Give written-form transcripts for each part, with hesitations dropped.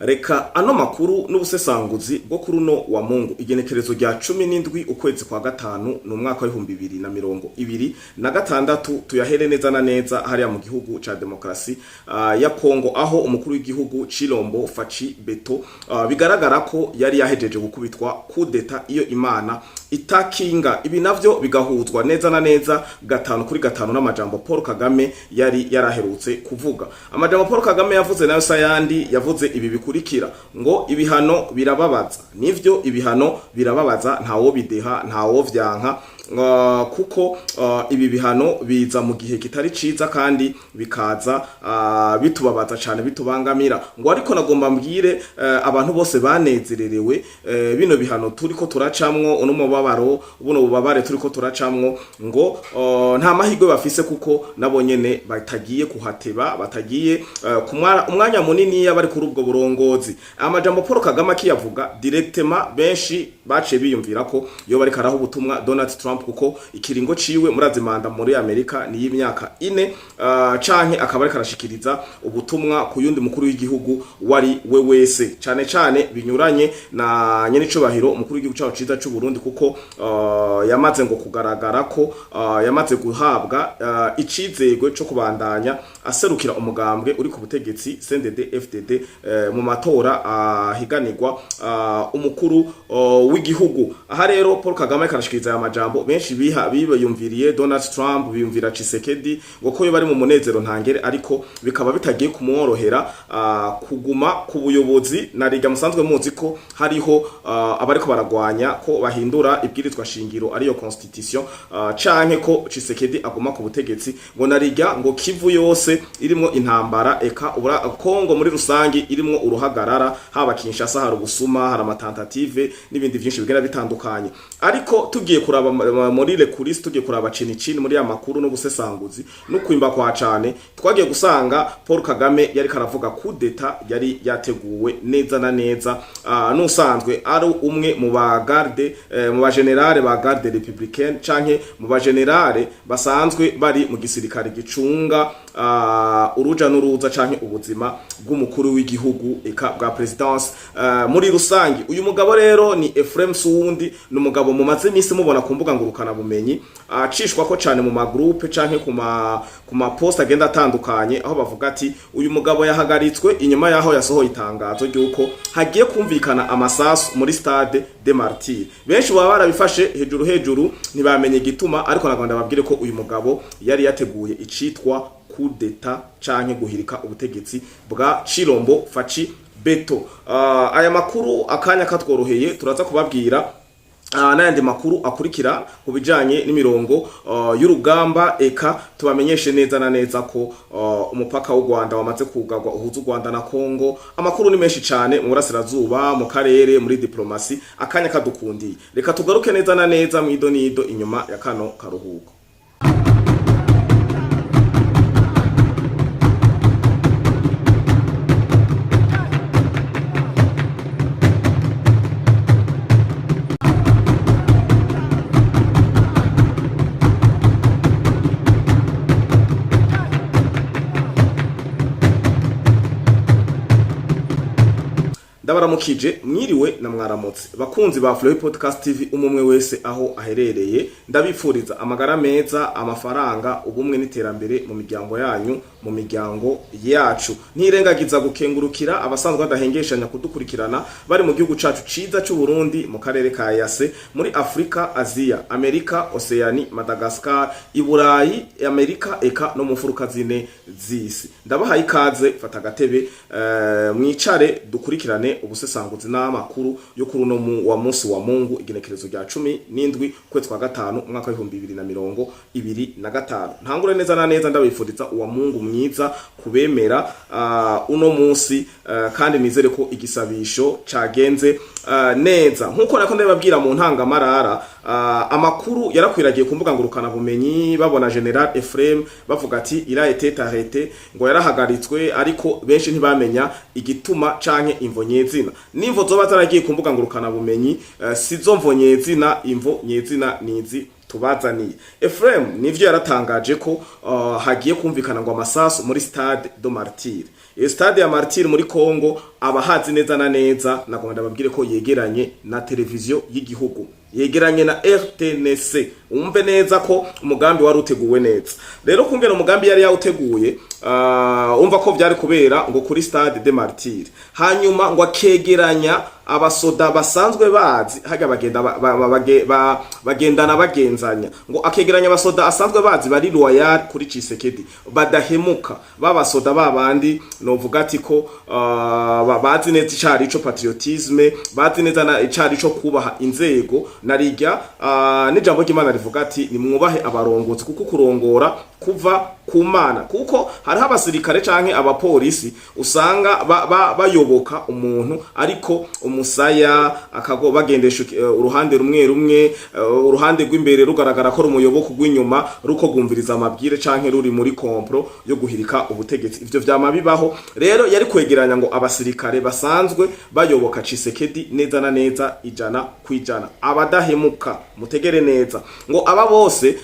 Reka ano makuru n'ubusesanguzi bwo kuri uno wa Mungu, igenekerezo rya 17 ukwezi kwa gatanu, ni umwaka wa 2026, tuyahere neza na neza hariya mu gihugu ca demokarasi ya Kongo, aho umukuru w'igihugu Chilombo Fatshi Beto bigaragara ko yari yahejeje gukubitwa kudeta iyo Imana itakinga. Ibi navyo bigahuzwa neza na neza gatanu kuri gatanu n'amajambo Paul Kagame yari yaraherutse kuvuga. Amajambo Paul Kagame yavuze nayo sayandi, yavuze ibi bikurikira ngo: "Ibihano birababaza." Nivyo, ibihano birababaza, ntawo bideha, ntawo vyanka, kuko ibi bihano biza mu gihe kitari ciza kandi bikaza bitubabaza cyane, bitubangamira. Ngo ariko nagomba mbwire abantu bose banezererewe bino bihano turiko turacamwo, uno mubabaro, buno bubabare turiko turacamwo, ngo nta mahirwe bafise, kuko nabo nyene batagiye kuhateba, batagiye kumara umwanya munini bari kuri ubwo burongozi. Amajambo Paul Kagame akiyavuga directement, benshi baciye biyumvira ko yo bari karaho ubutumwa Donald Trump, kuko ikiringo ciwe, murazi manda muri Amerika ni y'imyaka 4, canke akaba ariko arashikiriza ubutumwa ku yundi mukuru w'igihugu wari we wese, cane cane binyuranye na nyenicubahiro umukuru w'igihugu cacu ciza c'u Burundi, kuko yamaze ngo kugaragara ko yamaze guhabwa icizegwe co kubandanya aserukira umugambwe uri ku butegetsi CNDD FDD mu matora ahiganirwa umukuru w'igihugu. Aha rero Paul Kagame karashikiriza aya majambo, benshi biha biyumviriye Donald Trump, biyumvira Tshisekedi, ngo ko yo bari mu munezero ntangere, ariko bikaba bitagiye kumworohera kuguma ku buyobozi, na riga musanzwe muzi ko hariho abariko baragwanya ko bahindura ibwirizwa shingiro, ariyo constitution, canke ko Tshisekedi aguma ku butegetsi, ngo narirya ngo Kivu yose irimwo intambara, eka ubura Kongo muri rusangi irimwo uruhagarara, haba Kinshasa hari ubusuma, hari ama tentatives n'ibindi byinshi bigenda bitandukanye. Ariko tugiye kuraba muri les coulisses, tugiye kuraba chini chini muri ya makuru no gusesanguzi no kwimba kwa cane, twagiye gusanga Paul Kagame yari karavuga coup d'état yari yateguwe neza na neza n'usanzwe ari umwe mu ba garde, mu ba général ba garde républicaine, canke mu ba général basanzwe bari mu gisirikare gicunga uruja n'uruza canke ubuzima bw'umukuru w'igihugu, eka bwa présidence muri rusangi. Uyu mugabo rero ni Ephraim Suwundi, ni umugabo mumaze iminsi mubona ku mbuga ngurukana bumenyi, acishwa ko cane mu ma groupe canke ku ma post agenda atandukanye, aho bavuga ati uyu mugabo yahagaritswe inyuma yaho yasohoye itangazo ry'uko hagiye kumvikana amasasu muri Stade des Martyrs. Benshi baba barabifashe hejuru hejuru, ntibamenye igituma, ariko nagomba babwire ko uyu mugabo yari yateguye icitwa coup d'état canke guhirika ubutegetsi bwa Chilombo Fatshi Beto. Aya makuru akanya katworoheye turaza kubabwira n'ayandi makuru akurikira ku bijanye n'imirongo y'urugamba, eka tubamenyeshe neza na neza ko umupaka w'u Rwanda wamaze kugarwa uhuza u Rwanda na Kongo. Amakuru ni menshi cyane mu burasirazuba, mu karere, muri diplomasi. Akanya kadukundiye, reka tugaruke neza na neza mu idonido inyuma ya kano karuhuko. Ndabaramukije, mwiriwe na mwaramutse, bakunzi ba Flow Podcast TV, umumwe wese aho aherereye. Ndabipfuriza amagara meza, amafaranga, ubumwe n'iterambere mu miryango yanyu, mu miryango yacu. Ntirengagiza gukengurukira abasanzwe badahengeshanya kudukurikirana bari mu gihugu cacu ciza c'u Burundi, mu karere ka EAC, muri Afrika, Aziya, Amerika, Oceani, Madagascar, Iburayi, Amerika, eka no mu mfuruka zine z'isi. Ndabahaye ikaze, fata agatebe, mwicare dukurikirane ubusesanguzi n'amakuru yo kuri uno wa munsi wa Mungu, igenekerezo rya 17 ukwezi kwa gatanu, umwaka wa 2025. Ntangure neza na neza ndabifuriza uwa Mungu mwiza kubemera uno munsi, kandi nizere ko igisabisho cagenze neza nkuko nako ndababwira mu ntangamarara. Amakuru yarakwiragiye ku mbuga ngurukana bumenyi, babona General Ephraim, bavuga ati il a été arrêté, ngo yarahagaritswe, ariko benshi ntibamenya igituma canke imvo nyezina. N'imvo zoba zaragiye ku mbuga ngurukana bumenyi sizo mvo nyezina. Imvo nyezina nizi Tubazaniye Ephraim nivyo yaratangaje ko hagiye kumvikana ngo amasasu muri Stade de Martyr. Iyo Stade ya Martyr muri Congo, abahazi neza na neza, nagomba ndababwire ko yegeranye na televiziyo y'igihugu, yegeranye na RTNC. Umve neza ko umugambi wari uteguwe neza. Rero kungena umugambi yari yawuteguye, umva ko vyari kubera ngo kuri Stade de Martyr, hanyuma ngo akegeranya abasoda basanzwe bazi hajya bagenda bagendana bagenzanya, ngo akegeranya abasoda asanzwe bazi bari loyal kuri Tshisekedi, badahemuka, babasoda babandi novuga ati ko bazi neza icari ico patriotisme, bazi neza na icari ico kubaha inzego. Narirya n'ijambo ry'Imana rivuga ati: "Nimwubahe abarongozi, kuko kurongora kuva ku Mana." Kuko hariho abasirikare canke abapolisi usanga bayoboka umuntu, ariko umusaya akago bagendesha uruhande rumwe rumwe, uruhande rw'imbere rugaragara ko rumuyoboka, rw'inyuma ruko gwumviriza amabwire canke ruri muri complot yo guhirika ubutegetsi. Ivyo vyama bibaho. Rero yari kwegeranya ngo abasirikare basanzwe bayoboka Tshisekedi neza na neza 100%, abadahemuka. Mutegere neza, ngo aba bose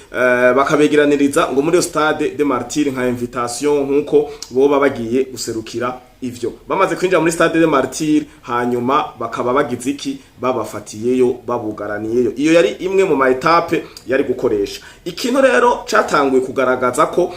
bakabegeraniriza ngo muri iyo Stade de Martyr nka invitation, nkuko boba bagiye guserukira ivyo. Bamaze kwinjira muri Stade de Martyr, hanyuma bakaba bagize iki? Babafatiyeyo, babugaraniyeyo. Iyo yari imwe mu ma étapes yari gukoresha. Ikintu rero catanguye kugaragaza ko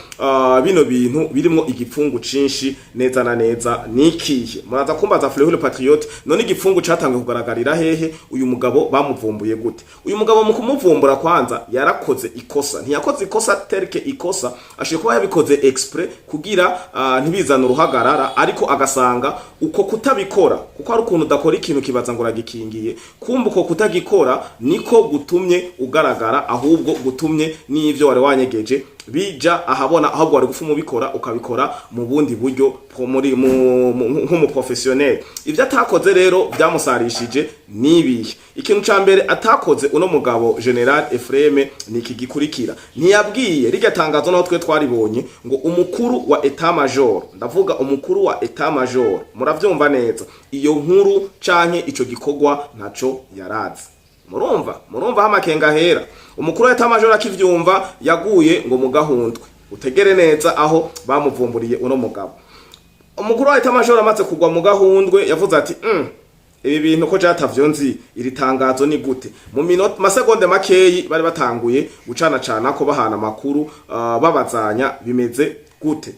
bino bintu birimo igipfungu cinshi neza na neza nikihe? Muraza kumbaza, Fleur le Patriote, none igipfungu catanguye kugaragarira hehe? Uyu mugabo bamuvumbuye gute? Uyu mugabo mu kumuvumbura, kwanza yarakoze ikosa. Ntiyakoze ikosa terke ikosa, ashoboye kuba yabikoze exprès kugira ntibizane uruhagarara, ariko agasanga uko kutabikora, kuko hari ukuntu udakora ikintu kibaza ngo uragikingiye, kumva uko kutagikora niko gutumye ugaragara, ahubwo gutumye n'ivyo wari wanyegeje bija ahabona. Ahubwo wari gufuma ubikora, ukabikora mu bundi buryo muri nk'umuprofessionnel. Ivyo atakoze rero byamusarishije nibihe? Ikintu ca mbere atakoze uno mugabo General Ephraim ni iki gikurikira: ntiyabwiye rirya tangazo naho twe twaribonye ngo umukuru wa état major, ndavuga umukuru wa état major, muravyumva neza, iyo nkuru canke ico gikorwa ntaco yarazi. Murumva aho amakenga ahera. Umukuru wa état major akivyumva yaguye ngo mugahundwe. Utegere neza aho bamuvumburiye uno mugabo. Umukuru wa état major amaze kugwa mu gahundwe, yavuze ati: Ibi bintu ko jatavyo nzi, iri tangazo ni gute?" Mu minota masegonde makeyi bari batanguye gucana cana ko bahana amakuru, babazanya bimeze gute.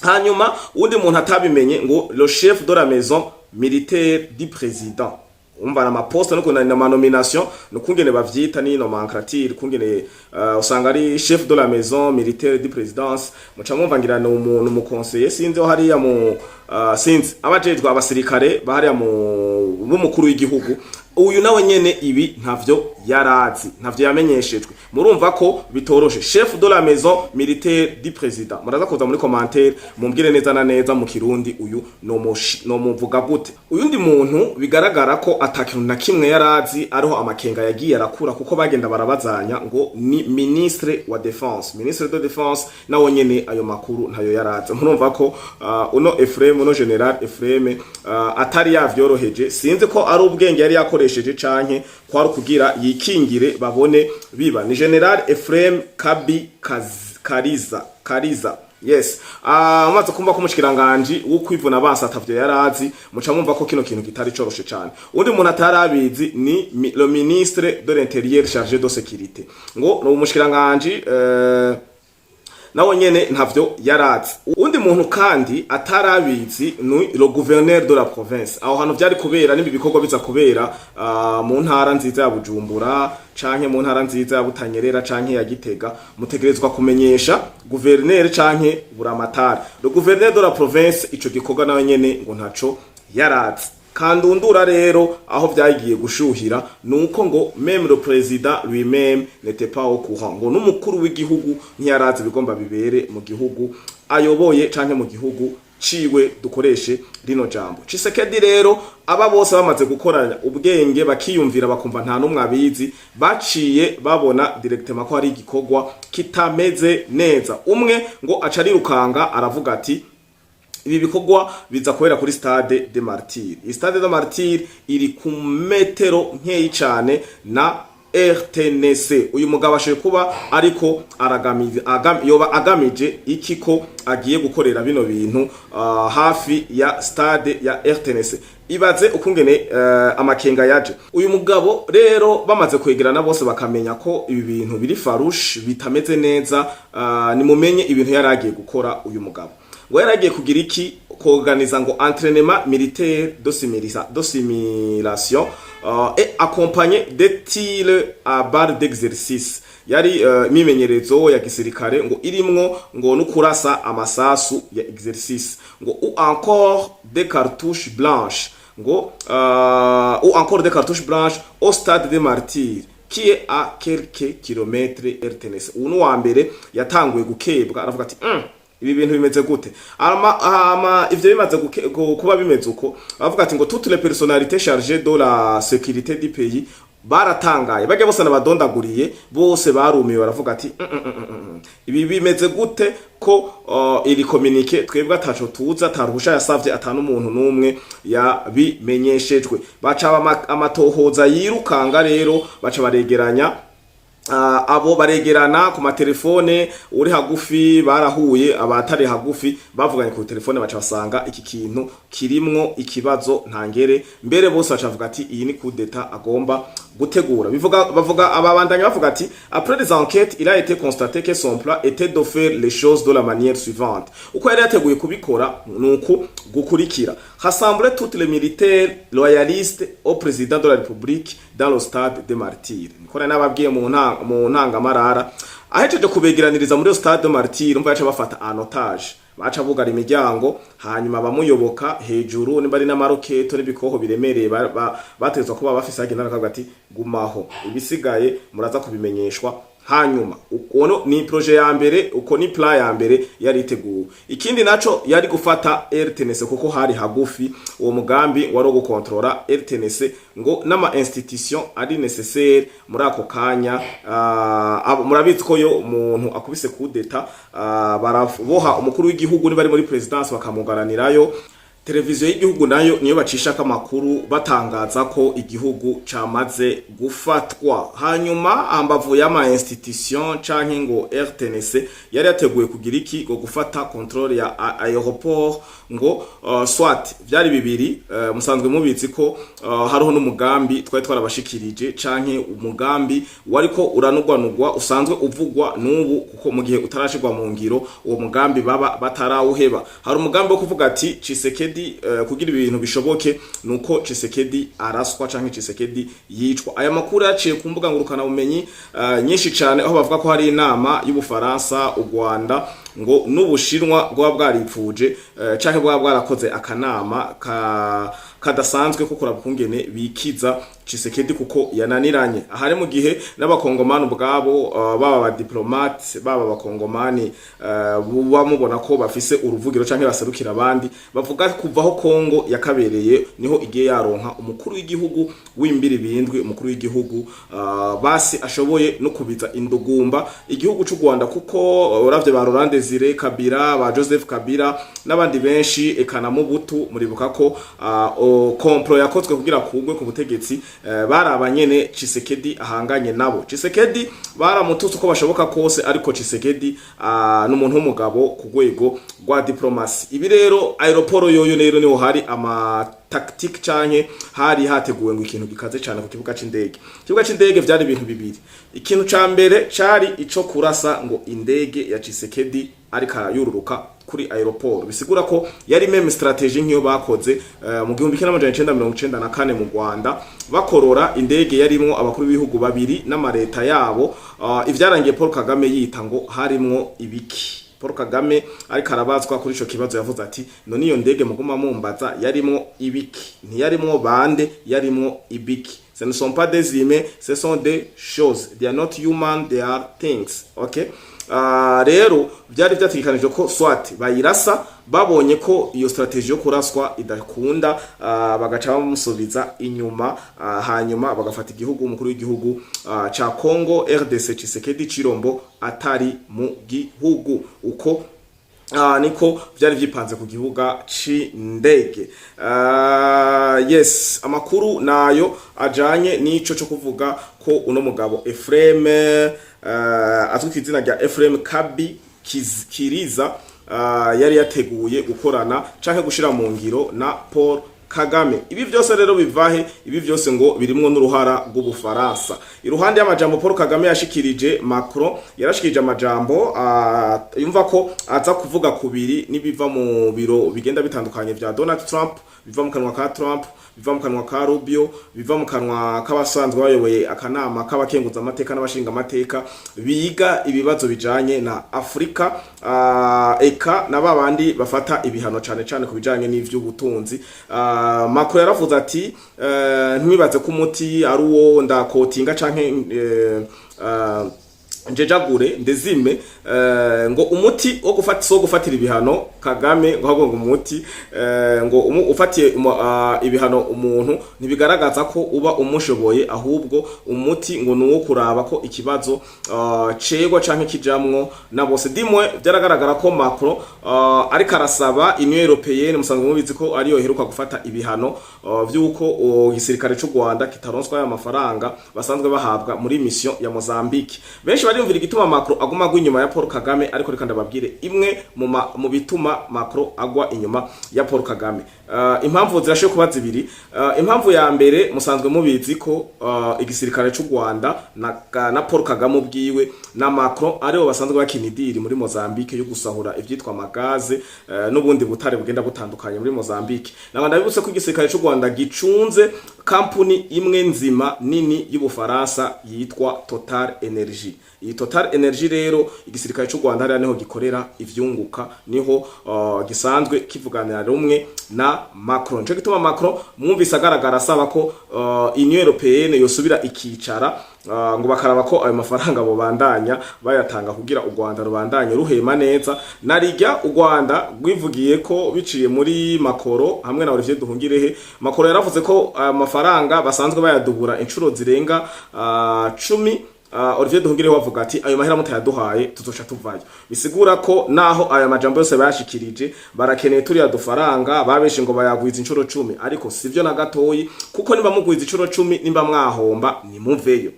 Hanyuma undi muntu atabimenye ngo le chef de la maison militaire du président. Umva na maposte no kuna na nomination, no kungene bavyita ni nomenclature, kungene usanga ari chef de la maison militaire du présidence. Muca mwumva ngira ni umuntu mu conseiller, sinzi hariya mu sinzi abajejwe abasirikare bahariya mu b'umukuru w'igihugu. Uyu nawe nyene ibi ntavyo yarazi, ntavyo yamenyeshejwe. Murumva ko bitoroshe. Chef de la maison militaire du président, muraza kuza muri commentaire mumbwire neza na neza mu Kirundi uyu no muvuga gute. Uyundi muntu bigaragara ko atakintu na kimwe yarazi, ariho amakenga yagiye arakura kuko bagenda barabazanya, ngo ni ministre wa défense. Ministre de défense nawe nyene ayo makuru ntayo yarazi. Murumva ko uno Ephraim, uno General Ephraim, atari yavyoroheje. Sinzi ko ari ubwenge yari yakoresheje canke kwari kugira yikingire babone biba. Ni General Ephraim Kabi Kariza. Kariza, yes. Umaze kumva ko umushikiranganje wo kwivuna basa atavyo yarazi, muca mwumva ko kino kintu kitari coroshe cane. Undi muntu atarabizi ni le ministre de l'Intérieur chargé de sécurité, ngo ni umushikiranganje, nawe nyene ntavyo yarazi. Undi muntu kandi atarabizi ni le gouverneur de la province aho hantu vyari kubera. Nibi bikorwa biza kubera mu ntara nziza ya Bujumbura canke mu ntara nziza ya Butanyerera canke ya Gitega, mutegerezwa kumenyesha gouverneur canke buramatari. Le gouverneur de la province ico gikorwa nawe nyene ngo ntaco yarazi. Kandundura rero aho vyagiye gushuhira nuko ngo même le président lui-même n'était pas au courant, ngo n'umukuru w'igihugu ntiyarazi bigomba bibere mu gihugu ayoboye canke mu gihugu ciwe, dukoreshe rino jambo. Tshisekedi rero, aba bose bamaze gukoranya ubwenge, bakiyumvira, bakumva nta n'umwe abizi, baciye babona directement ko hari igikorwa kitameze neza. Umwe ngo aca arirukanga aravuga ati: "Ibi bikorwa biza kubera kuri Stade de Martyr." Iyi Stade de Martyr iri ku metero nkeyi cane na RTNC. Uyu mugabo ashoboye kuba ariko aragamije yoba agamije iki, ko agiye gukorera bino bintu hafi ya stade ya RTNC? Ibaze ukungene amakenga yaje. Uyu mugabo rero bamaze kwegerana bose, bakamenya ko ibi bintu biri farouche, bitameze neza. Nimumenye ibintu yari agiye gukora. Uyu mugabo ngo yari agiye kugira iki? Kuorganiza ngo entraînement militaire de simulation et accompagné de tirs à balles d'exercice. Yari imimenyerezo ya gisirikare ngo irimwo ngo no kurasa amasasu ya exercice, ngo ou encore des cartouches blanches, ngo ou encore des cartouches blanches au stade des Martyrs qui est à quelques kilomètres RTNC. Ubu ni uwa mbere yatanguye gukebwa, aravuga ati: Ibi bintu bimeze gute?" Ama ivyo bimaze kuba bimeze uko, bavuga ati ngo toutes les personnalités chargées de la sécurité du pays baratangaye. Bajya bose nabadondaguriye, bose barumiwe, baravuga ati: Ibi bimeze gute ko iri communiqué twebwe ataco tuza, ataruhusha yasavye, ata n'umuntu n'umwe yabimenyeshejwe?" Baca amatohoza yirukanga rero, baca baregeranya abo baregerana ku matelefone. Uri hagufi barahuye, abatari hagufi bavuganye ku telefone, baca basanga iki kintu kirimwo ikibazo ntangere. Mbere bose baca bavuga ati: "Iyi ni coup d'état agomba gutegura." Bivuga bavuga, ababandanya bavuga ati: "Après des enquêtes, il a été constaté que son plan était de faire les choses de la manière suivante." Uko yari yateguye kubikora nuku gukurikira: rassembler toutes les militaires loyalistes au président de la République dans le stade des Martyrs. Niko nari nababwiye mu ntangamarara. Ahejeje kubegeraniriza muri stade des Martyrs, umva, yaca bafata en otage, baca bugara imiryango, hanyuma bamuyoboka hejuru nimba ari n'amaroketo n'ibikoho biremereye bategetswe kuba bafise, hagenda bakavuga ati: "Gumaho, ibisigaye muraza kubimenyeshwa." Hanyuma uko ni projet ya mbere, uko ni plan ya mbere yari iteguwe. Ikindi naco yari gufata RTNC kuko hari hagufi. Uwo mugambi wari gukontrola RTNC ngo n'ama institution ari nécessaire muri ako kanya. Murabizi ko yo umuntu akubise coup d'état, baraboha umukuru w'igihugu niba ari muri présidence, bakamugaranirayo. Televiziyo y'igihugu nayo niyo bacishako amakuru batangaza ko igihugu camaze gufatwa. Hanyuma ambavu y'ama institution canke ngo RTNC, yari yateguye kugira iki? Ngo gufata contrôle ya aéroport. Ngo soit vyari bibiri. Musanzwe mubizi ko hariho n'umugambi twari twarabashikirije, canke umugambi wariko uranugwanugwa, usanzwe uvugwa n'ubu, kuko mu gihe utarashirwa mu ngiro uwo mugambi baba batarawuheba. Hari umugambi wo kuvuga ati Tshisekedi, kugira ibintu bishoboke nuko Tshisekedi araswa canke Tshisekedi yicwa. Aya makuru yaciye ku mbuga ngurukana bumenyi nyinshi cane, aho bavuga ko hari inama y'Ubufaransa, u Rwanda ngo n'Ubushinwa bwaba bwaripfuje canke bwaba bwarakoze akanama kadasanzwe ko kuraba ukungene bikiza Tshisekedi kuko yananiranye. Ahari mu gihe n'abakongomani ubwabo, baba aba diplomate, baba abakongomani buba mubona ko bafise uruvugiro canke baserukira abandi, bavuga kuvaho Kongo yakabereye niho igiye yaronka umukuru w'igihugu w'imbiri bindwi, umukuru w'igihugu basi ashoboye no kubiza indugumba igihugu c'u Rwanda, kuko uravye ba Laurent Desire Kabila, ba Joseph Kabila n'abandi benshi, eka na Mobutu, muribuka ko complot yakozwe kugira kugwe ku butegetsi, bari abanyene Tshisekedi ahanganye nabo. Tshisekedi baramututse uko bashoboka kose, ariko Tshisekedi n'umuntu w'umugabo ku rwego rwa diplomasi. Ibi rero, aéroport yoyo rero niho hari ama tactique, canke hari hateguwe ngo ikintu gikaze cane ku kibuga c'indege. Ikibuga c'indege vyari ibintu bibiri. Ikintu ca mbere cari ico kurasa ngo indege ya Tshisekedi ariko yururuka kuri aéroport, bisigura ko yari même stratégie nk'iyo bakoze mu 1994 mu Rwanda, bakorora indege yarimwo abakuru b'ibihugu babiri n'amareta yabo. Ivyarangiye Paul Kagame yita ngo harimwo ibiki. Paul Kagame ariko arabazwa kuri ico kibazo yavuze ati: "None iyo ndege muguma mumbaza yarimwo ibiki? Ntiyarimwo bande, yarimwo ibiki? Ce ne sont pas des humains, ce sont des choses. They are not human, they are things." Okay. Rero byari byategekanijwe ko soit bayirasa, babonye ko iyo stratégie yo kuraswa idakunda, bagaca bamusubiza inyuma, hanyuma bagafata igihugu, umukuru w'igihugu ca Congo RDC Tshisekedi Chilombo atari mu gihugu uko. Niko vyari vyipanze ku kibuga c'indege. Yes, amakuru nayo ajanye n'ico co kuvuga ko uno mugabo Ephraim, azwi ku izina rya Ephraim Kabi Kiriza, yari yateguye gukorana canke gushira mu ngiro na Paul Kagame. Ibi vyose rero bivahe? Ibi vyose ngo birimwo n'uruhara rw'Ubufaransa. Iruhande y'amajambo Paul Kagame yashikirije Macron, yarashikirije amajambo yumva ko aza kuvuga kubiri n'ibiva mu biro bigenda bitandukanye vya Donald Trump, biva mu kanwa ka Trump, biva mu kanwa ka Rubio, biva mu kanwa k'abasanzwe bayoboye akanama k'abakenguza amateka n'abashinga amateka biga ibibazo bijanye na Afrika, eka na babandi bafata ibihano cane cane ku bijanye n'ivy'ubutunzi. Macron yaravuze ati ntiwibaze ko umuti ari uwo ndakotinga canke njejagure ndezime, ngo umuti wo gufata so gufatira ibihano Kagame, ngo ahubwo ngo umuti ngo ufatiye ibihano umuntu ntibigaragaza ko uba umushoboye, ahubwo umuti ngo nuwo kuraba ko ikibazo cegwa canke kijamwo na bose. Dimwe byaragaragara ko Macron ariko arasaba Union Européenne, musanzwe mubizi ko ariyo iheruka gufata ibihano vy'uko igisirikare c'u Rwanda kitaronswa aya mafaranga basanzwe bahabwa muri mission ya Mozambique. Benshi bariyumvira igituma Macron aguma agwa inyuma ya Paul Kagame, ariko reka ndababwire imwe mu bituma Macron agwa inyuma ya Paul Kagame. Impamvu zirashoboye kuba zibiri. Impamvu ya mbere, musanzwe mubizi ko igisirikare c'u Rwanda na Paul Kagame ubwiwe na Macron aribo basanzwe bakina idiri muri Mozambique yo gusahura ivyitwa amagaze n'ubundi butare bugenda butandukanye muri Mozambique. Nabanda ndabibutse ko igisirikare c'u Rwanda gicunze kampuni imwe nzima nini y'Ubufaransa yitwa Total Energy. Iyi Total Energy rero, igisirikare c'u Rwanda hariya niho gikorera ivyunguka, niho gisanzwe kivuganira rumwe na Macron. Nico gituma Macron mwumvise agaragara asaba ko Union Européenne yosubira ikicara, ngo bakaraba ko ayo mafaranga bobandanya bayatanga kugira u Rwanda rubandanye ruhema neza. Narijya u Rwanda rwivugiye ko biciye muri Macron hamwe na Olivier Duhungirehe. Macron yaravuze ko ayo mafaranga basanzwe bayadubura inshuro zirenga 10. Olivier Duhungirehe wavuga ati ayo mahera mutayaduhaye tuzoca tuvayo. Bisigura ko naho aya majambo yose bayashikirije, barakeneye turiya dufaranga babeshe ngo bayagwiza inshuro 10, ariko sivyo na gatoyi, kuko niba mugwiza inshuro 10, nimba mwahomba nimuveyo.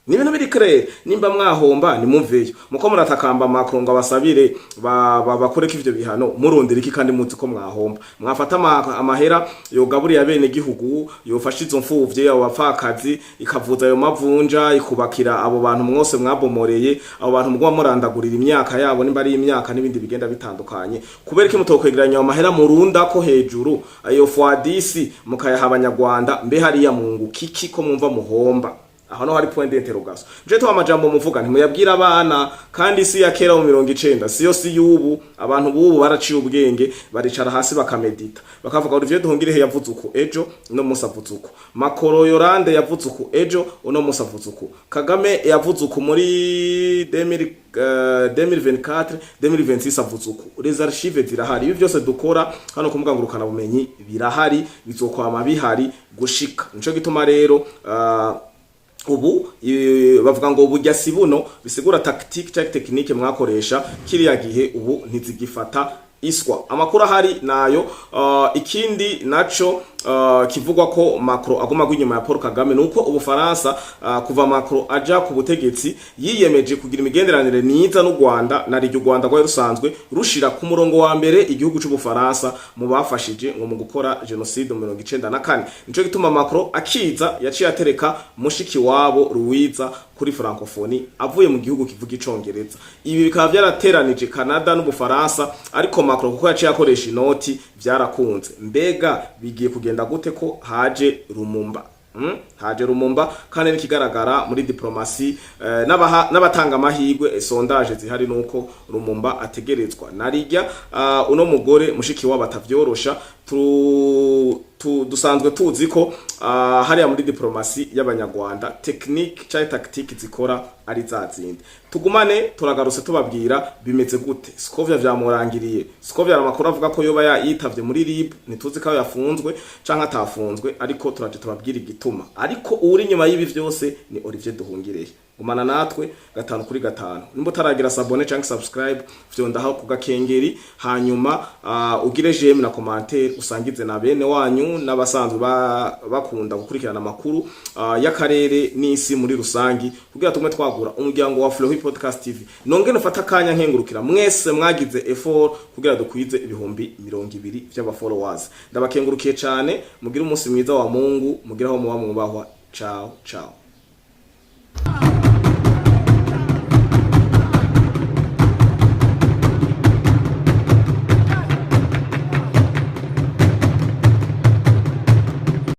Ni ibintu biri clair, nimba mwahomba nimuveyo. Muko muratakamba Macron ngo abasabire bakoreko ivyo bihano, murondera iki kandi muzi ko mwahomba? Mwafata amahera yogaburiye abene gihugu, yofasha izo mfuvye, abo bapfakazi, ikavuza ayo mavunja, ikubakira abo bantu mwose mwabomoreye, abo bantu muguma murandagurira imyaka yabo nimba ari imyaka n'ibindi bigenda bitandukanye. Kubera iki mutokwegeranya ayo mahera murunda ko hejuru ayo fois 10 mukayaha Abanyarwanda? Mbe hariya mungu kiki ko mwumva muhomba? Aho no hari point d'interrogation. Nje to amajambo muvuga ntimuyabwira abana, kandi si ya kera mu 90 siyo si y'ubu. Abantu bubu baraciye ubwenge, baricara hasi bakamedita, bakavuga Olivier Duhungirehe yavuze uku ejo, uno musi avuze uku. Macron Yorande yavuze uku ejo, uno musi avuze uku. Kagame yavuze uku muri 2000, 2024, 2026 avuze uku. Les archives zirahari. Ibi byose dukora hano ku mbuga ngurukana bumenyi birahari, bizokwama bihari gushika. Nico gituma rero ubu bavuga ngo burya si buno, bisigura tactique cyangwa technique mwakoresha kiriya gihe ubu ntizigifata iswa. Amakuru ahari nayo. Ikindi naco kivugwa ko Macron aguma inyuma ya Paul Kagame nuko Ubufaransa, kuva Macron aja ku butegetsi, yiyemeje kugira imigenderanire myiza n'u Rwanda, na riryo u Rwanda rwari rusanzwe rushira ku murongo wa mbere igihugu c'Ubufaransa mu bafashije ngo mu gukora génocide mu 94. Nico gituma Macron akiza yaciye atereka mushiki wabo Louisa kuri francophonie avuye mu gihugu kivuga Icongereza. Ibi bikaba byarateranije Canada n'Ubufaransa, ariko Macron kuko yaciye akoresha inoti vyarakunze. Mbega bigiye kugenda gute ko haje Rumumba? Haje Rumumba, kandi n'ikigaragara muri diplomasi n'abatanga amahirwe, sondage zihari nuko Rumumba ategerezwa narijya uno mugore mushiki wabo atavyorosha. Tu dusanzwe tuzi ko hariya muri diplomasi y'Abanyarwanda technique cyangwa tactique zikora ari za zindi. Tugumane, turagarutse tubabwira bimeze gute. Scovia vyamurangiriye. Scovia amakuru avuga ko yoba yitavye muri RIB, ntituzi ko yafunzwe canke atafunzwe, ariko turaje tubabwira igituma. Ariko uri inyuma y'ibi vyose ni Olivier Duhungirehe. Gumana natwe gatanu kuri gatanu. Nimba utaragira s'abonner cyangwa subscribe, fyondaho ku gakengeri, hanyuma ugire j'aime na commentaire, usangize na bene wanyu n'abasanzwe bakunda gukurikirana amakuru y'akarere n'isi muri rusangi, kugira tumwe twagura umuryango wa Flohi Podcast TV. Nongere ufata akanya nkengurukira mwese mwagize effort kugira dukwize 20,000 vy'aba followers. Ndabakengurukiye cyane. Mugire umunsi mwiza wa Mungu, mugire aho muba mwubahwa. Ciao ciao.